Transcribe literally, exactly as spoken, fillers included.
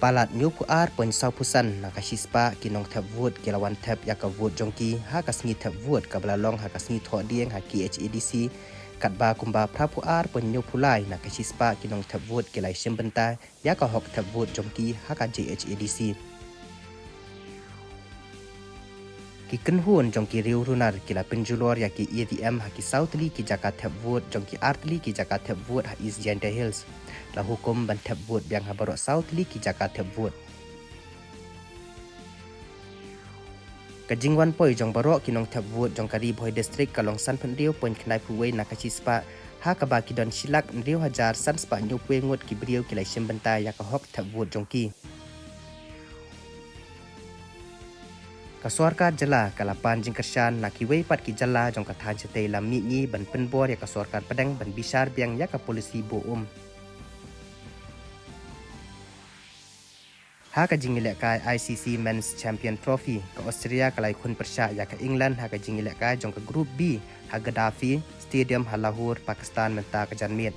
Palat hynñiewphew ar point sawphew san na ka shispah ki nongthep vote ki la wan thep ïa ka vote jong ki ha ka sngi thep vote kaba la long ha ka sngi Thohdieng ha K H A D C, katba kumba phraphew ar point hynñiewphew lai na ka shispah ki nongthep vote ki la shim bynta ïa ka hok thep vote jong ki ha ka J H A D C. Ki kynhun jong ki riew runar ki la pynjulor ïa ki E V M ha ki saw tylli ki jaka thep vote jong ki ar tylli ki jaka thep vote ha East Jaintia Hills. La hukum ban thep vote biang ha baroh saw tylli ki jaka thep vote. Ka jingwan poi jong baroh ki nongthep vote jong ka Ri Bhoi District ka long sanphew hynriew point khyndai phew wei na ka shispah, ha kaba ki don shi lak hynriew hajar san spah hynñiewphew wei ngut ki briew ki la shim bynta ïa ka hok thep vote jong ki. Ka sorkar jylla ka la pan jingkyrshan na kiwei pat ki jylla jong ka thaiñ shatei lam mihngi ban pynbor ïa ka sorkar pdeng ban bishar biang ïa ka policy buh um. Ha ka jingïalehkai I C C Men's Champion Trophy, ka Australia ka la ïakhun pyrshah ïa ka England ha ka jingïalehkai jong ka Group B ha Gaddafi Stadium ha Lahore, Pakistan mynta ka janmiet.